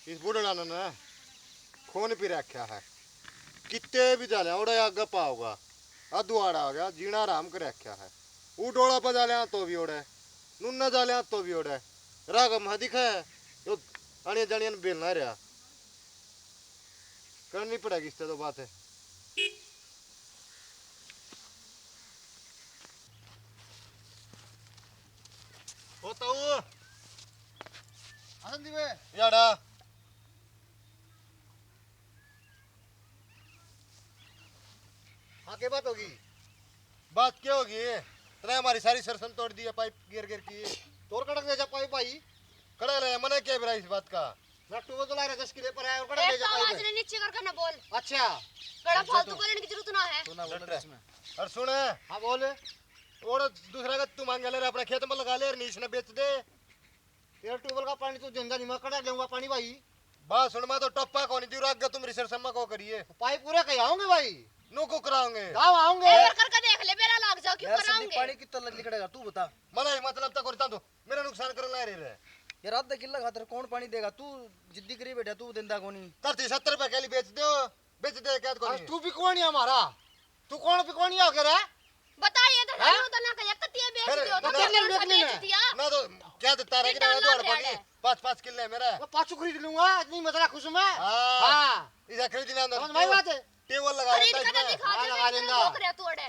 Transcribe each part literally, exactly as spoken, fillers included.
इस बुढ़ड़ा ने ना खून पी रखा है। कितने भी जा लिया, ओड़े आगे पाओगा। अदुआड़ा आ गया, जीना हराम कर रखा है। वो डोला पर जा लिया तो भी ओड़े, नुन्ना जा लिया तो भी ओड़े। राग मह दिखा है, यो आनिया जानिया ने बेलना रहा। करनी पड़ेगी इससे तो बात है। ओ ताऊ। आनंद जी बे। याड़ा। हाँ, के बात होगी? बात क्या होगी? तने हमारी सारी सरसम तोड़ दी है, पाइप गिर गिर की। तोर कड़क ले जा पाइप भाई। कड़क ले, मना क्या बुरा इस बात का? मैं ट्यूबवेल चला रहा, दस किले पर आया और कड़क एक ले जा तो पाइप। आवाज ने नीचे करके ना बोल। अच्छा। बड़ा अच्छा, फालतू तो बोलने की जरूरत ना है। तू ना बोल डट रहा। इसमें। और सुन। हाँ, बोल। और दूसरा का तू मांगे ले रे, अपने खेत में लगा ले और नीच ने बेच दे। तेरा ट्यूबवेल का पानी तू जिंदा नहीं, मैं कड़ा लेऊंगा पानी भाई। बात सुन, मैं तो टप्पा को नहीं दियो, आगे तुम रिसर्च सम्मा को करिए। पाइप पूरा कहीं आओगे भाई? नो को कराओगे? गाँव आओगे? एक बार करके देख ले, बेरा लाग जाओ, क्यों यार, संदीप, कराओगे? पानी कितना लग निकलेगा, तू बता। मला ही मतलब तक करता तू, मेरा नुकसान करने ला रहे रे। यार, आधा किला खातर कौन पानी देगा? तू जिद्दी करी बैठा, तू देंदा कोनी। धरती सत्तर रुपए के लिए बेच दो, बेच दे, क्या कोनी? तू भी कौन है हमारा? तू कौन भी कौन ही आके रे? बताइए तो हैं? सही होता ना, कहे कतिया बेच अरे, दियो तो ना, कतिया ना, बेच दिया। ना तो क्या देता रे, कितना ना तो ना अड़पा नहीं, पाँच पाँच किले मेरा। मैं पाछू खरीद लूंगा, इतनी मजा खुश मैं। हाँ। हाँ। इसे खरीद लेना समझ में आई बात है? टेबल लगा खरीद लेता कर इसमें। दिखा हाँ, दे, लगा लेंगा। भोंक रहा तू अड़े।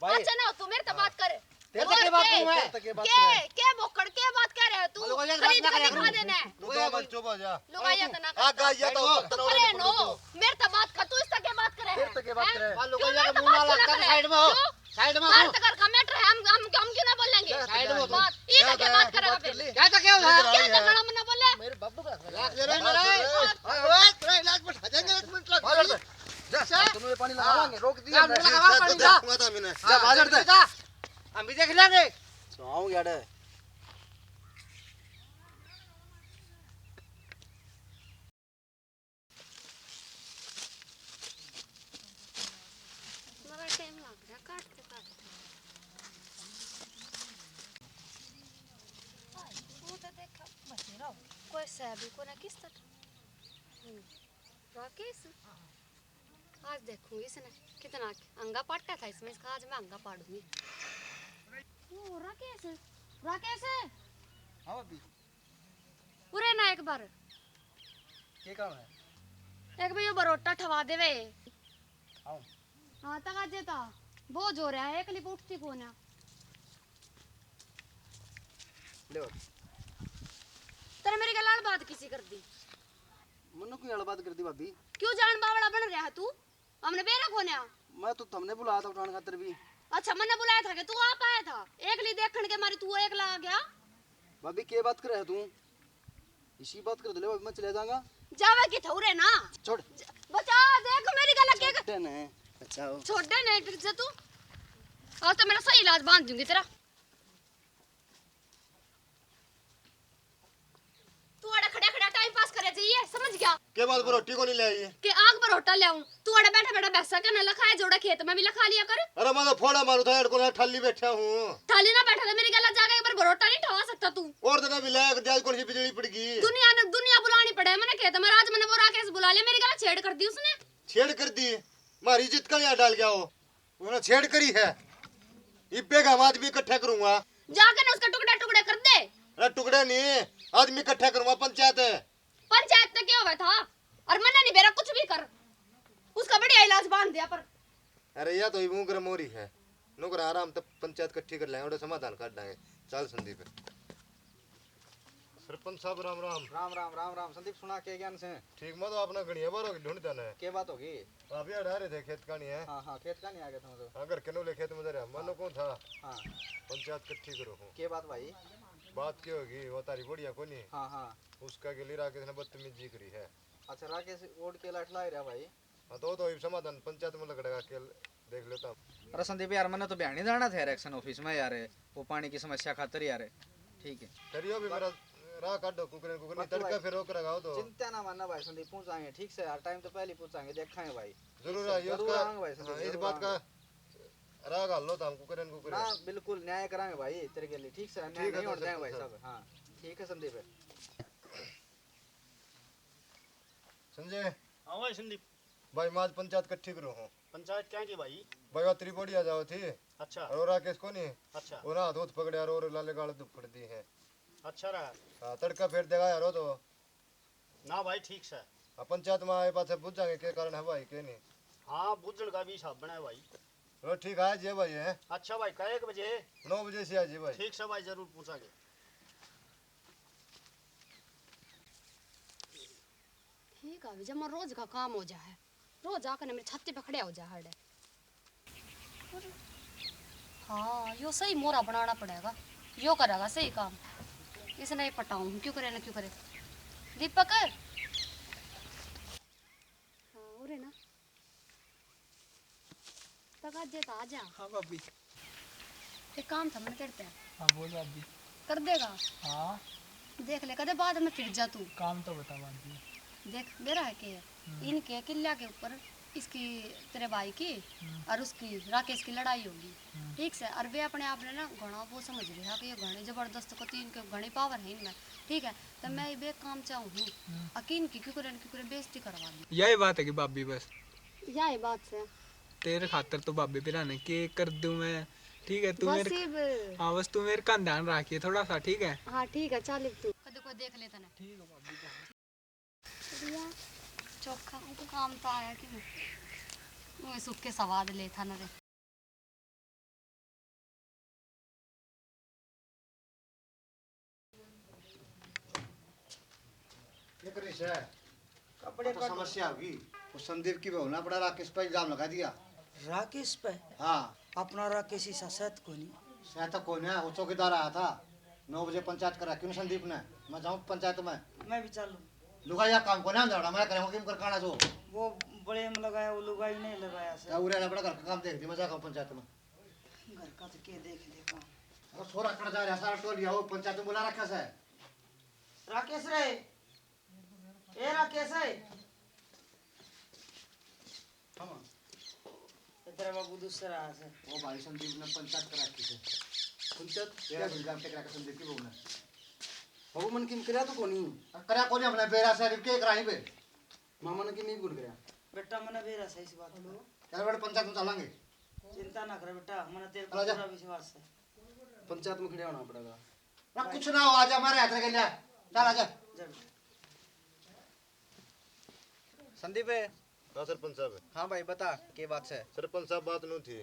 भाई। अच्छा ना, तू मेरे से बात कर। तेरे से और के बात के? करूं मैं? तेरे से के बात के? करूं? के, के बोकड़, के बात कह रहे हो तू? बोलो, ये बात खरीद ना कर करे दिखा करूं। देना है। तू दो मिनट चुप हो जा। लुगाइया तो ना आ, कर। गाइया तो साइड में। तू करे नो। मेरे से बात कर, तू इससे के बात करे है? तेरे से के बात करे? हैं? हाँ, लुगाइया का मुंह ना लगता तो साइड में हो। क्यों? साइड में हो। बात कर का मैटर है, हम, हम, हम क्यों ना बोलेंगे? क्या साइड में हो तू? बात, ये क्या तो क्या बात करेगा फिर? क्या तो क्या हो? क्या तो गलम ना बोले? मेरे बाबू का लाख ले रहे हैं, मेरा। ओए, ओए, तेरा इलाज बैठा देंगे, एक मिनट लग जा, जा, जा। तुम ये पानी लगावांगे, रोक दिया यार, हमने। लगा, जा, पानी जा, जा। जा, जा, बाजार जा। जा। हम भी देख लेंगे। तो आओ यार। बड़ा टाइम लग रहा काटते काटते। वो तो देखा बसेरा हो गया। कोई सै भी कोना किस तक। हम्म। राकेश। आज देखूंगी इसने कितना अंगा पाटा था इसमें, इसका आज मैं अंगा पाड़ूंगी। ओ, राकेश, राकेश। हाँ भाभी। उरे ना एक बार। के काम है? एक भाई, यो बरोटा ठवा देवे। हाँ। हाँ, तक आज ता बोझ हो रहा है, एकली पे उठती कोना। ले भाभी। तेरे मेरी गलाल बात किसी कर दी? मन्ने कोई आड़ बात कर दी भाभी? क्यों जान बावला बन रहा है तू? हमने बेरा कोन्या। मैं तो तुमने बुलाया था उठाने खातर भी। अच्छा, मन्ने बुलाया था कि तू आप आया था? एकली देखण के मारी तू एकला आ गया। भाभी, के बात करे है तू? इसी बात कर दे ले भाभी, मैं चले जाऊंगा। जावे की थौरे ना। छोड़। ज-, बचा, देख मेरी गला के छोटे ने, बचाओ। छोटे ने, गिर जा तू। और तो मेरा सही इलाज बांध दूंगी तेरा। तू आड़ा खड़ा खड़ा टाइम पास करे जाइए, समझ गया? के बात पर रोटी को नहीं ले आई? के आग पर रोटा ले आऊं? तू आड़ा बैठा बैठा भैंसा के ना लखाए, जोड़ा खेत में भी लखा लिया कर। अरे मैं तो फोड़ा मारू था, एड़ को ना ठाली बैठा हूँ। ठाली ना बैठा था, मेरी गला जाके एक बार बरोटा नहीं ठवा सकता तू। और दिन भी लाया कर, आज कौन सी बिजली पड़ गई? दुनिया ने, दुनिया बुलानी पड़े मैंने खेत में, आज मैंने वो राकेश बुला लिया, मेरी गला छेड़ कर दी उसने। छेड़ कर दी? मारी इज्जत का यहाँ डाल गया हो? उन्होंने छेड़ करी है। इब्बे का हम आदमी इकट्ठा करूंगा। जाके ना उसके टुकड़े टुकड़े कर दे। अरे टुकड़े नहीं, आदमी इकट्ठा करूंगा पंचायत। पंचायत तो क्या हुआ था? और मन्ने नहीं बेरा कुछ भी कर। उसका बढ़िया इलाज बांध दिया पर। अरे या तो मुंह गरम हो रही है। नुकरा आराम तक पंचायत इकट्ठी कर लेंगे, उड़े समाधान कर देंगे। चल संदीप। सरपंच साहब, राम राम। राम राम, राम राम। संदीप, सुना के ज्ञान से? ठीक, मैं तो आपने घणी बार होगी ढूंढता ने। के बात होगी? आप ही अड़ा रहे थे, खेत कानी है। हाँ, हाँ, खेत कानी आ गया था मैं तो। हाँ, घर के नूले खेत में जा रहा, हाँ। मनो कौन था? हाँ। पंचायत इकट्ठी करो हूँ। के बात भाई? बात क्या होगी, वो तारी बढ़िया कोनी। हाँ, हाँ। उसका के लिए राकेश ने बदतमीजी करी है। अच्छा, राकेश ओड के लाठ ला रहा भाई। हाँ, तो, तो इब समाधान पंचायत में लगड़ेगा, के देख लेता हूँ। अरे संदीप यार, मैंने तो बयानी जाना था यार, एक्शन ऑफिस में यार, वो पानी की समस्या खातर यार। ठीक है। करियो भी मेरा राह काटो, कुकरे, कुकरे, बाकी तड़का भाई, फिर रोक रखा हो तो। चिंता ना मानना भाई संदीप, पहुंचाएंगे, ठीक से यार, टाइम तो पहले पहुंचाएंगे, देखेंगे भाई। जरूर ठीक से, आइयो जरूर उसका, आएंगे भाई संदीप, हाँ, इस जरूर बात का आएंगे। राह घाल लो तो हम कुकरे, कुकरे। ना, बिल्कुल न्याय कराएंगे भाई तेरे के लिए, ठीक से, अन्याय ठीक है, नहीं तो होने देंगे भाई सरपंच साहब। साहब, हाँ, ठीक है संदीप। संजय। हाँ भाई संदीप। भाई, मैं आज पंचायत इकट्ठी करूँ हूँ। पंचायत क्या की भाई? भाई, वो त्रिपुरी आ जाओ थी। अच्छा। और राकेश को नहीं। अच्छा। वो ना हाथ पकड़े और लाले गाल दुपड़ दी है। अच्छा रहा। हाँ, तड़का फेर देगा यार वो तो। ना भाई, ठीक से। हाँ, पंचायत में आए पाछे बुझांगे के कारण है भाई, के नहीं। हाँ, बुझण का भी हिसाब बना है भाई। चलो ठीक है, आ जाइए भाई, हैं? अच्छा भाई, कै एक बजे? नौ बजे से आ जाइए भाई। ठीक से भाई, जरूर पूछांगे। ठीक है, जमा रोज का काम हो जा है, रोज आकर मेरी छाती पे खड़ा हो जा हर। हाँ, यो सही मोरा बनाना पड़ेगा, यो करेगा सही काम। इसने ही पटाऊँ, क्यों करे ना क्यों करे। दीपक। हाँ, उरे ना। तक आज तो आ जा। हाँ भाभी। एक काम था मन करते हैं। हाँ बोल भाभी। कर देगा? हाँ। देख ले, कदे बाद में फिर जा तू। काम तो बता भाभी। देख, मेरा है के, हम्म। इनके किल्या के ऊपर इसकी, तेरे भाई की हम्म। और उसकी, राकेश की लड़ाई होगी। हम्म। ठीक से, और वे अपने आप ने ना घणा वो समझ रहे हैं कि ये घणी जबरदस्त को, तीन के घणी पावर है इनमें। ठीक है, तो हम्म। मैं ये काम चाहूँ हूँ। हम्म। अकीन की क्यों करे, क्यों करे बेइज्जती करवा दी। यही बात है कि भाभी बस। यही बात से। तेरे खातर तो भाभी बिरा ने के कर दूं मैं, ठीक है? तू बस मेरे इब। हाँ, बस तू मेरे का ध्यान रखिए थोड़ा सा, ठीक है? हाँ, ठीक है, चल इब तू। कदे कोई देख लेता ना। ठीक है भाभी। बढ़िया। चोखा काम तो आया कि नहीं? वो सूखे सवाद ले था ना रे। क्या कर रही है? कपड़े तो काट। समस्या होगी। उस संदीप की बहू ने अपना राकेश पे इल्जाम लगा दिया। राकेश पे? हाँ। अपना राकेश इसा सहत कोनी। सहत कोनी है, वो चौकीदार आया था। नौ बजे पंचायत कर रखी ना संदीप ने। मैं जाऊँ पंचायत में। मैं भी चलूँ। लुगाई या काम कोनी आंदा, मैं करूँगा किम कर काना सो। वो बड़े में लगाया, वो लुगाई नहीं लगाया सर। क्या उरे अपना घर का काम देख दी, मैं जाऊँ पंचायत में। घर का तो के देख ले काम। वो छोरा कड़ जा रहा, सारा टोलिया हो पंचायत में बुला रखा सै। राकेश रे, ए राकेश है। हाँ। इधर बाबू दूसरा आ सै। वो भाई संदीप ने पंचायत करा रखी सै। पंचायत? तेरा इल्जाम टेक रखा संदीप की बहू ने। बाबू मन किम करया तो कोनी। करया कोनी हमने, बेरा सै के कराई बे। मामा ने किम नहीं गुण करया। बेटा मने बेरा सै इस बात का। चल बेटा पंचायत में चलांगे। चिंता ना करे बेटा, मने तेरे पे चला जा। पूरा विश्वास है। पंचायत में खड़े होना पड़ेगा। ना कुछ ना हो, आजा, मारे हाथ लगे लिया। चल, आजा। जा बेटा। संदीप। हाँ सरपंच साहब। हाँ भाई, बता, के बात है? सरपंच साहब, बात नू थी,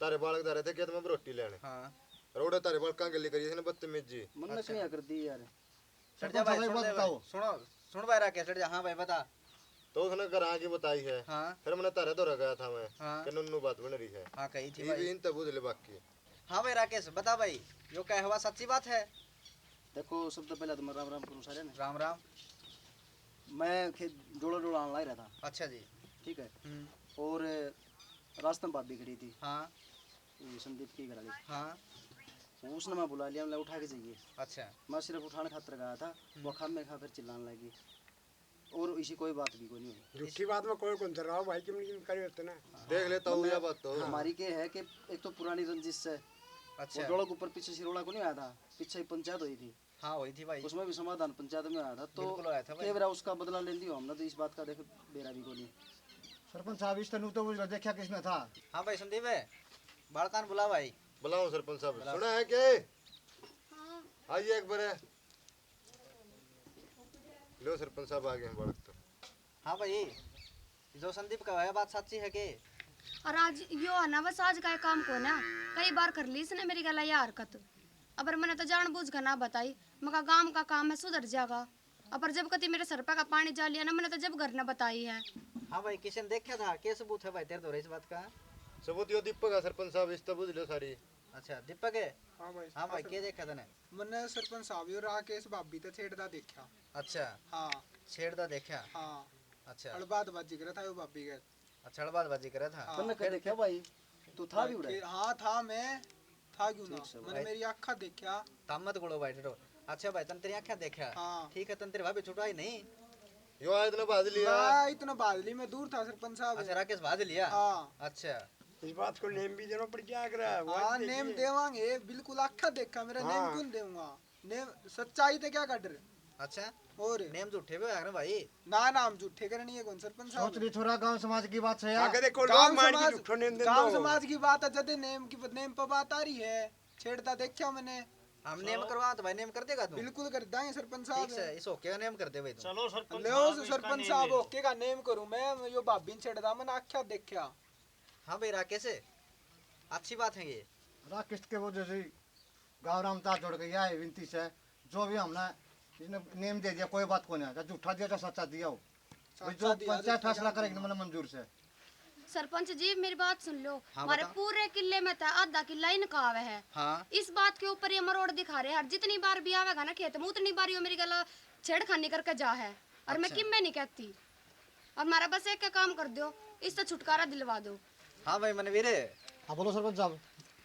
तारे बालक जा रहे थे खेत में रोटी लेने। हाँ। रोड़े तारे बालक गली करी इसने बदतमीजी। मन अच्छा। क्या कर दी यार। सट जा भाई, सरपंच साहब, सुन एक बात ले भाई। बताओ। सुनो, सुन भाई राकेश, सट जा। हाँ भाई, बता। तो उसने घर आके बताई है। हाँ। फिर मैंने तारे धोरे गया था मैं, हाँ। कि नुन्नू बात बन रही है। हाँ, कही थी ये भाई। भी इन तक बुझ ले बाकी। हाँ भाई राकेश, बता भाई, यो कहा हुआ सच्ची बात है? देखो, सबसे पहले तो मैं राम राम करूँ सारे ने। राम राम। मैं खेत डोला डोला आने लाग रहा था। अच्छा जी। ठीक है। हम्म। और रास्ते में भाभी खड़ी थी। हाँ। ये संदीप की घर वाली। हाँ। उसने मैं बुला लिया, मैं उठा के जाइए। अच्छा। मैं सिर्फ उठाने खातर गया था, हम्म। वो खामे खा फिर चिल्लाने लगी। और इसी कोई बात भी कोनी हुई। झूठी बात में कोई कौन डराओ भाई, किम किम करे होते ना। देख लेता हूँ मतलब, या बात तो। हमारी के है कि एक तो पुरानी रंजिश है। अच्छा। वो डोलक ऊपर पीछे सिरोला को नहीं आया था, पीछे ही पंचायत हुई थी। हाँ, हुई थी भाई। उसमें भी समाधान पंचायत में आया था, तो बिल्कुल आया था भाई। के बेरा उसका बदला लेंदी हो हमने, तो इस बात का देख बेरा भी कोनी। सरपंच साहब, इस तनु तो वो देखा किसने था? हाँ भाई संदीप है, बालकान बुला भाई। बुलाओ सरपंच साहब, बुलाओ। सुना है के? हाँ। आइए एक बार। लो सरपंच साहब, आ गए हैं बालक तो। हाँ भाई, जो संदीप का है, बात सच्ची है के? और आज यो है ना, बस आज का ये काम को ना, कई बार कर ली इसने मेरी गला ये हरकत। अबर मैंने तो जानबूझ कर ना बताई, मका गांव का काम है, सुधर जाएगा। अबर जब कती मेरे सर पे का पानी जा लिया ना, मैंने तो जब घर ने बताई है। हाँ भाई, किसी ने देखा था? के सबूत है भाई तेरे धोरे इस बात का? सबूत यो दीपक है सरपंच साहब, इस तो बुझ लो सारी। अच्छा, दीपक है? हाँ भाई। हाँ भाई, के देखा तने? मन्ने सरपंच साहब यो राकेश भाभी ते छेड़दा देखा। अच्छा। हाँ। छेड़दा देखा? हाँ। अच्छा। अड़बात बाजी करे था यो भाभी के। अच्छा, अड़बात बाजी करे था? हाँ। तन्ने कह देखा भाई? तू था भी उड़े? हाँ, था मैं। था क्यों ना? ठीक से मैंने भाई। मेरी आँखा देखा। तामत गोलो भाई, डरो। अच्छा भाई, तन तेरी आँखा देखा? हाँ। ठीक है, तन तेरी भाभी छुटवाई नहीं? यो आया इतना भाज लिया। मैं इतना भाज ली, मैं दूर था सरपंच साहब। अच्छा, राकेश भाज लिया? हाँ। अच्छा। इस बात को नेम भी देना पड़ गया, अगर हाँ, नेम देवांगे, बिल्कुल आँखा देखा मेरा, नेम हाँ। क्यों देऊंगा? नेम, सच्चाई ते क्या काट रहे? अच्छा, और नेम झूठे भी होया करे भाई। ना ना, हम झूठे करनी है कौन सरपंच साहब? सोच ली थोड़ा, गांव समाज की बात है यार। आगे देखो, लोग मार की झूठो नेम देंदे गांव हो। समाज की बात है, जदे नेम की नेम पे बात आ रही है, छेड़ता देखा मैंने। हम नेम करवा तो भाई नेम कर देगा तू? बिल्कुल कर देंगे सरपंच साहब। ठीक है, इस ओके का नेम कर दे भाई तू। चलो सरपंच ले साहब, उस इसका सरपंच नेम साहब ले लो। ओके का नेम करूं मैं, यो भाभी ने छेड़दा मैंने आख्या देखा। हाँ भाई राकेश, अच्छी बात है ये। राकेश के वजह से गाँव राम तार जोड़ के यह विनती से, जो भी हमने इसने नेम दे दिया, कोई बात को नहीं, चाहे झूठा दिया चाहे सच्चा दिया हो, भाई जो सच्चा दिया, पंचायत झूठा फैसला क्या करेगी ना, मतलब मंजूर से। सरपंच जी, मेरी बात सुन लो। हाँ, हमारे बता। पूरे किले में तो आधा किला इनका आवे है। हाँ। इस बात के ऊपर ये मरोड़ दिखा रहे हैं, हर जितनी बार भी आवेगा ना खेत में, उतनी बार यो मेरी गला छेड़खानी करके जा है। और मैं अच्छा। किम में नहीं कहती। और हमारा बस एक का काम कर दो, इससे छुटकारा दिलवा दो। हाँ भाई मनवीर, हाँ, बोलो सरपंच साहब।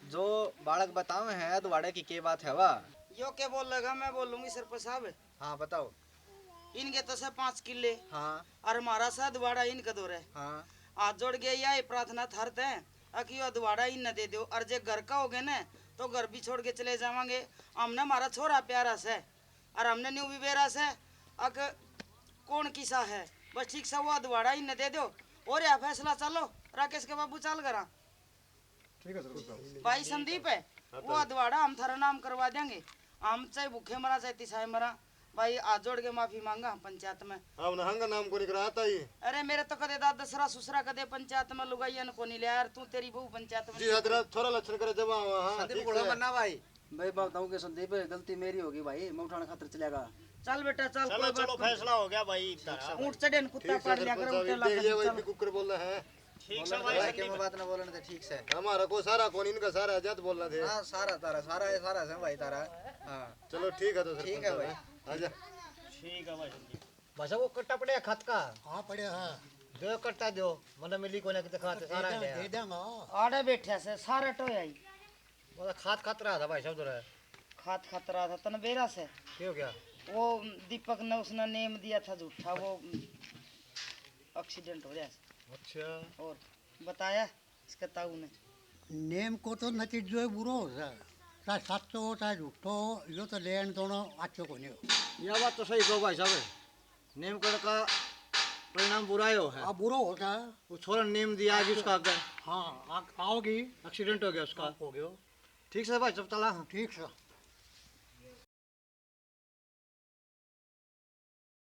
जो बालक बतावे हैं अधवाड़े की के बात है वा? यो के बोलेगा, मैं बोलूंगी सरपंच साहब। हाँ बताओ। इनके तो से पाँच किले हाँ। और हमारा से अधवाड़ा इनके दो रहे। हाँ। हाथ जोड़ के यही प्रार्थना थार तै, अक यो अधवाड़ा इन न दे दो, और जे घर का हो गए ना तो घर भी छोड़ के चले जावांगे। हमने हमारा छोरा प्यारा से, और हमने न्यू भी बेरा से अक कौन किसा है, बस ठीक से वो अधवाड़ा इन न दे दो। और यह फैसला चलो, राकेश के बाबू चाल करा। ठीक है सरपंच साहब। भाई संदीप है, वो अधवाड़ा हम थारा नाम करवा देंगे। हम चाहे भूखे मरा चाहे तिसाए मरा, भाई हाथ जोड़ के माफी मांगा हम पंचायत में। हमने हंगा नाम को नहीं कराता ही। अरे मेरे तो कदे दादा ससुरा, ससुरा कदे पंचायत में लुगाइया ने कोनी लिया यार, तू तेरी बहू पंचायत में जी हाँ, तेरा थोड़ा लक्षण करे जब आवा, हाँ, संदीप ठीक घोड़ा है। मन्ना भाई। भाई बाप बताऊं के संदीप, गलती मेरी होगी भाई, मैं उठाने खातर चलेगा। चल बेटा चल, चलो कोई बात चलो, नहीं। फैसला हो गया भाई। ऊंट चढ़े ने कुत्ता ठीक है पाड़ लिया सरपंच करो, साहब, उल्टे देख लिया लागे, भाई, चल। भी कुकर बोलना है। ठीक से भाई भाई के संदीप। मैं बात ना बोलने दे, ठीक से। हमारा को सारा कौन, इनका सारा जात बोलना थे। हाँ, सारा तारा, सारा है, सारा है भाई तारा। हाँ। चलो ठीक है तो सरपंच ठीक है भाई। साहब, आजा। ठीक है भाई संदीप। भाई साहब, वो कट्टा पड़े खात का? हाँ, पड़े हैं। दो कट्टा दो, मतलब मिली कोने के खाते सारा दे। दे देंगा। आड़े बैठा से सारा टोया ही। मतलब खात खात रहा था भाई साहब, तो रहा। खात खात रहा था, तन बेरा से। क्यों क्या? वो दीपक ने उसने नेम दिया था झूठा, वो एक्सीडेंट हो रहा है। अच्छा। और बताया इसके ताऊ ने। नेम को तो नतीजो ही बुरो हो सै, चाहे सच हो चाहे झूठो हो, यो तो लेन दोनों अच्छो को नहीं हो। यह बात तो सही कहो भाई साहब, नेम कर का परिणाम बुरा ही हो है। अब बुरो होता है। वो छोरा ने नेम दिया आज उसका आगे, हाँ, आ, आओगी। एक्सीडेंट हो गया उसका। हो गयो। ठीक से भाई, सब चला। हाँ। ठीक से।